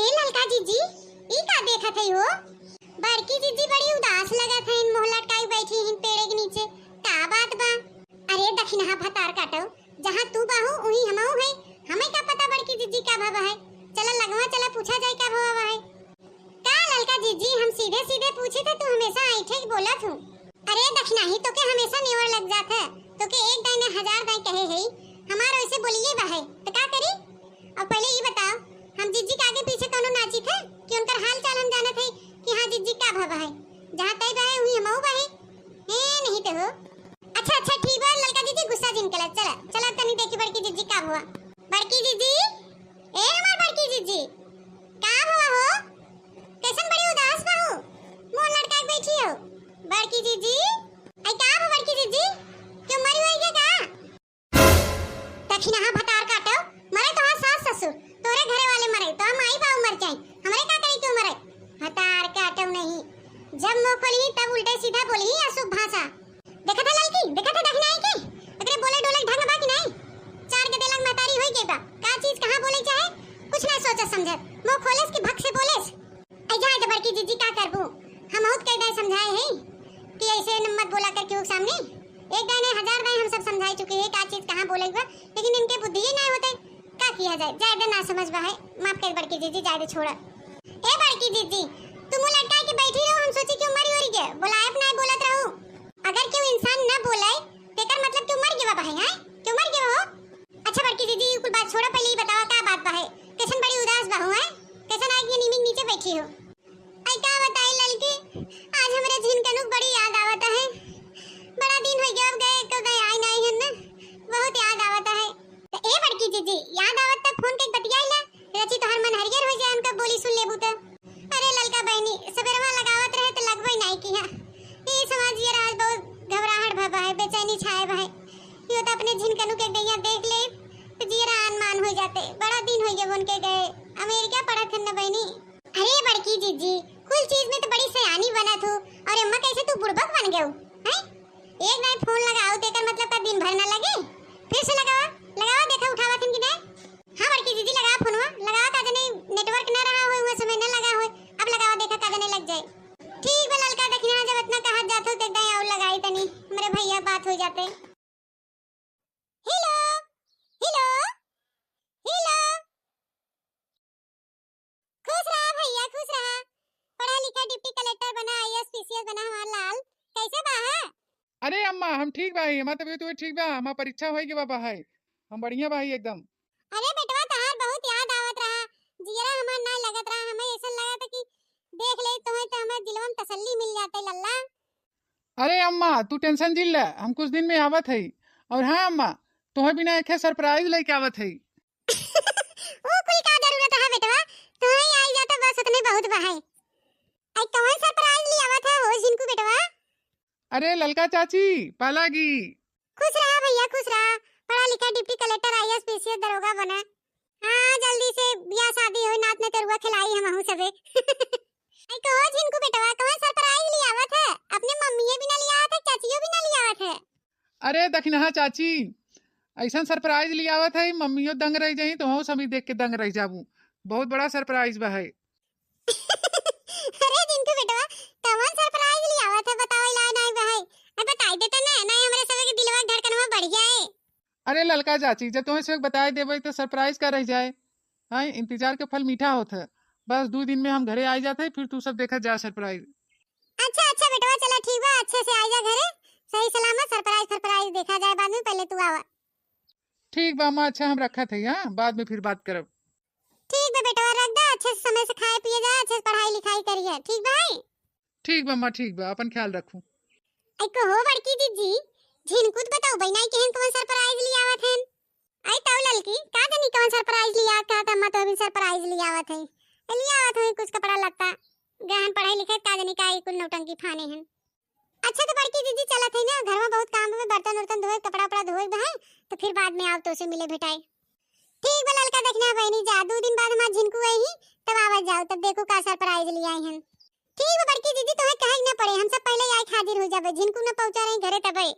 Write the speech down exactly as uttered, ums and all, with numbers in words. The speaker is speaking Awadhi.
ए ललका जीजी, ई का देखत है हो? बड़की जीजी बड़ी उदास लगत है, मुँह लटकाई बैठी हिन पेड़े के नीचे। का बात बा? अरे दखिनहा भतार काटो, जहाँ तू बाहू उहीं हमहू है। हमें का पता बड़की जीजी का भवा है। चला लगवा चला पूछा जाए का भवा है। का ललका जीजी, हम सीधे सीधे पूछे थे, तू हमेशा ऐठे के बोलत हूँ। अरे दखिनाही, तोके हमेशा नेवर लग जात है, तोके एक दाई ने हजार दाई कहे है, हमार वैसे बोलिए बा है, तो का करी? और पहले ये बताओ, हम जीजी के आगे पीछे कौनो नाची थे कि उनकर हाल चाल हम जानत है कि हाँ जीजी का भवा है, जहाँ तय बा है वहीं हमहू बा है। ए, नहीं तो हो। अच्छा, अच्छा, ठीक बा ललका जीजी, गुस्सा जिन कला, चला, चला तनी देखी बड़की जीजी का भवा। बड़की जीजी, ए हमार बड़की जीजी, का भवा हो? कैसन बड़ी उदास बा हो? मुँह लटका के बैठी हो। बड़की जीजी, आई का बा बड़की जीजी? क्यों मरी हुई है का? दखिनहा भतार काटो, मरे तोहार सास ससुर, तोरे घरे वाले मरे, तोहार माई बाबू मर जाए, हमरे का करी क्यों मरे? भतार काटो नहीं, जब मुँह खोली तब उल्टे सीधा बोली अशुभ भाषा। देखत है ललकी, देखत है दखिनाही के, एकरे बोले डोले के ढंग बा कि नहीं? चार के देलक महतारी होई गई बा, का चीज कहाँ बोले चाहे, कुछ ना सोचत समझत, मुँह खोलेस कि भक से बोलेस। ऐ जाए दे बड़की जीजी, का करबू, हम बहुत कई दाई समझाए है कि ऐसे न मत बोला कर केहू के सामने। एक दाई नहीं हजार दाई हम सब समझाई चुके हैं का चीज कहाँ बोले बा, लेकिन इनके बुद्धि ही नहीं होते। का किया जाए, जाए दे, ना समझ बा है, माफ कर बड़की जीजी, जाए दे, छोड़ा। ए बड़की जीजी, तू मुँह लटकाए के बैठी रहो, हम सोची क्यों मरी उरी गए, बोलाए अपना बोलत रहू। अगर क्यों इंसान न बोले, तेकर मतलब क्यों मर गवा बा है, हैं? क्यों मर गवा हो? अच्छा बड़की जीजी, ई कुल बात छोड़ा, पहले ई बतावा का बात बा है? कैसन बड़ी उदास बा हो, हैं? कैसन आग के नीमी के नीचे बैठी हो? आई का बताई ललकी, आज हमरे झिनकनू के बड़ी याद आवत है। बड़ा दिन हो गया, अब गए एको गए आई नहीं है ना, बहुत याद आवत है। तो ए बड़की जीजी, याद आवत त फोन के बतियाई ला, रची तोहर मन हरियर हो जाए, उनका बोली सुन लेबू त। अरे ललका बहनी, सबेरवा लगावत रहे त लगबे नहीं किहा। ई समाज ये राज बहुत घबराहट भा बा है, बेचैनी छाए बा है। यो त अपने झिनकनू के गैया देख ले त जियरा आन मान हो जाते। बड़ा दिन हो गए उनके गए, अमेरिका पढ़त हन न बहनी। अरे बड़की जीजी, कुल चीज में तो बड़ी सयानी बनत हो, और अम्मा कैसे तू बुड़बक बन गयो, हैं? एक दाई फोन लगाओ, तेकर मतलब का दिन भर ना लगे? फिर से लगावा, लगावा, देखा उठावा थन कि नहीं। हाँ बड़की जीजी, लगावा फोनवा, लगावा, का जने नेटवर्क ना रहा होय, वह समय ना लगा होय, अब लगावा, देखा का जने लग जाए। ठीक बा ललका, देखिना जब इतना कहा जात हो, तो एक दाई और लगाई तनी, हमरे भैया बात हो जाते। हेलो, हेलो, हेलो। खुश रहा भैया, खुश रहा। पढ़ा लिखा डिप्टी कलेक्टर बना, आईएएस पीसीएस बना हमार लाल। कैसे बा है? अरे अम्मा, हम ठीक बाही, हमार तबीयत उबीयत ठीक बा, हमार परीक्षा होई के बा, बा है, हम बढ़िया बाही एकदम। अरे बेटवा, तहार बहुत याद आवत रहा, जियरा हमार ना लगत रहा, हमें ऐसा लगा था कि देख ले तुम्हें तो हमें दिलवा में तसल्ली मिल जाते लल्ला। अरे अम्मा, तू टेंशन जिन ले, हम कुछ दिन में आवत हई। और हाँ अम्मा, तोहे बिना एक सरप्राइज लेके आवत हई। ओ कुल का जरूरत है बेटवा, तोहे आई जाता बस उतने बहुत बा है। आई कौन सरप्राइज ले आवत है हो झिनकू बेटवा? अरे ललका चाची, पालागी। खुश रहा भैया, खुश रहा। पढ़ा लिखा डिप्टी कलेक्टर, आईएएस, पीसीएस, दरोगा बना। हाँ, जल्दी से बियाह शादी होई, नात में तरुआ खिलाई हमहू सबे। आई कहो झिनकू बेटवा, कौन सरप्राइज ले आवत है? अपने मम्मिये बिना ले आवत है, चाचियो बिना ले आवत है? अरे दखिनहा चाची, ऐसन सरप्राइज ले आवत है, मम्मियो दंग रह जाई, तोहू सभी देख के दंग रह जाबू। बहुत बड़ा सरप्राइज बा है। अरे झिनकू बेटवा, कौन सरप्राइज ले आवत है, बताओ, इलाज नहीं बा है। अब बताई देते ना, नहीं हमरे सबे के दिलवा धड़कनवा बढ़ जाए। अरे ललका चाची, जब तुम्हें सब बताए देबे तो सरप्राइज का रह जाए? हैं, इंतजार के फल मीठा होत है। बस दो दिन में हम घरे आ जाते हैं, फिर तू सब देखा जा सरप्राइज। अच्छा, अच्छा बेटवा, चला ठीक बा, अच्छे से आ जा घरे, सही सलामत। सरप्राइज, सरप्राइज देखा जाए बाद में, पहले तू आवा। ठीक बा अम्मा, अच्छा हम रखत है, हाँ, बाद में फिर बात करब। ठीक बा बेटवा, रख दा, अच्छे से समय से खाए पिए जा, अच्छे से पढ़ाई लिखाई करिए, ठीक बा भाई? ठीक बा अम्मा, ठीक बा, अपन ख्याल रखू। आई कहो बड़की जीजी, झिनकू त बताओ बहिनाई केहन कौन सरप्राइज ले आवत हन? आई ताऊ ललकी, का जानी कौन सरप्राइज ले आवत, कहा त अम्मा तो अभी सरप्राइज ले आवत है। ए, ले आवत है कुछ कपड़ा लत्ता, गहन पढ़ाई लिखाई, का जानी का ई कुल नौटंकी फाने हन। अच्छा तो बड़की जीजी चलत है ना, घर में बहुत काम बा, बर्तन उर्तन धोए, कपड़ा उपड़ा धोए बा है, तो फिर बाद में आव तो से मिले भेटाए। ठीक बा ललका, देखना बहिनी जा, दो दिन बाद हमार झिनकू आई ही, तब आवा जाओ, तब देखो का सरप्राइज ले आई हन। ठीक बा बड़की जीजी, तोहे कहे के ना पड़े, हम सब पहले ही आए के हाजिर हो जाबे, झिनकू ना पहुंचा रही घरे तबे।